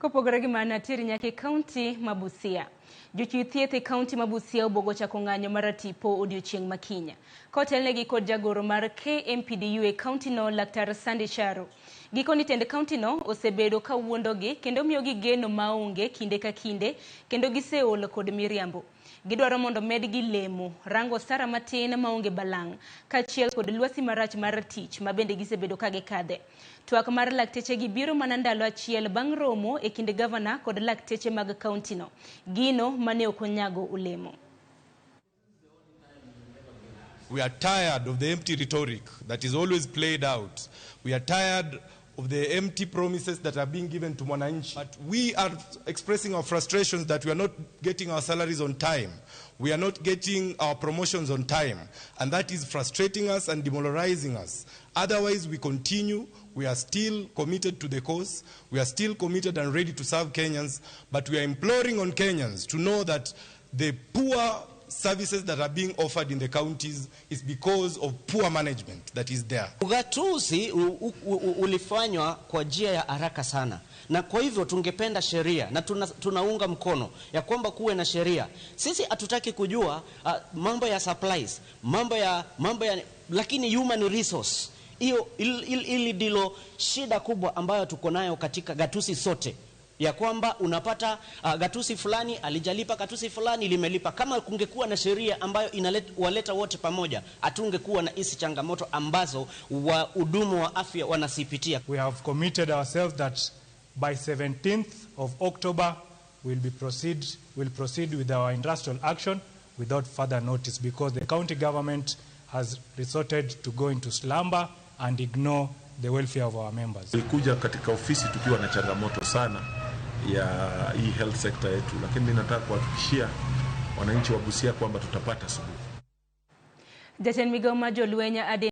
Kopogore gi mano, ateri nyaka e kaunti ma Busia. Jochiw thieth e kaunti ma Busia obogo chako ng'anyo mar tipo odiochieng' ma kiny. Kotelnegi kod jagoro mar KMPDU e kaunti no, Laktar Sandy Charo. Gikoni tend kaunti no osebedo ka wuondogi kendo miyogi geno maonge kinde ka kinde kendo giseol kod miriambo. Gidwaro mondo medgi lemo, rango osara matin maonge balang' kaachiel kod lwasi marach mar tich ma bende gisebedo ka gikadhe. Twak mar laktechegi biro mana ndalo achiel bang' romo e kind gavana kod lakteche mag kaunti no. Gino mane ok onyago olemo. We are tired of the empty rhetoric that is always played out. We are tired of the empty promises that are being given to Mwananchi. But we are expressing our frustrations that we are not getting our salaries on time. We are not getting our promotions on time. And that is frustrating us and demoralizing us. Otherwise, we continue. We are still committed to the cause. We are still committed and ready to serve Kenyans. But we are imploring on Kenyans to know that the poor services that are being offered in the counties is because of poor management that is there. Ugatuzi ulifanywa kwa njia ya haraka sana, na kwa hivyo tungependa sheria na tunaunga mkono ya kwamba kuwe na sheria. Sisi hatutaki kujua mambo ya supplies, mambo ya lakini human resource hiyo ili ndilo shida kubwa ambayo tuko nayo katika gatuzi sote ya kwamba unapata gatuzi fulani alijalipa, gatuzi fulani limelipa. Kama kungekuwa na sheria ambayo inawaleta wote pamoja, hatungekuwa na hizi changamoto ambazo wahudumu wa afya wanazipitia. We have committed ourselves that by 17th of October we'll proceed with our industrial action without further notice, because the county government has resorted to go into slumber and ignore the welfare of our members. Tulikuja katika ofisi tukiwa na changamoto sana ya hii health sector yetu, lakini mimi nataka kuhakikishia wananchi wa Busia kwamba tutapata suluhu. Jatend migao mar jolweny Aden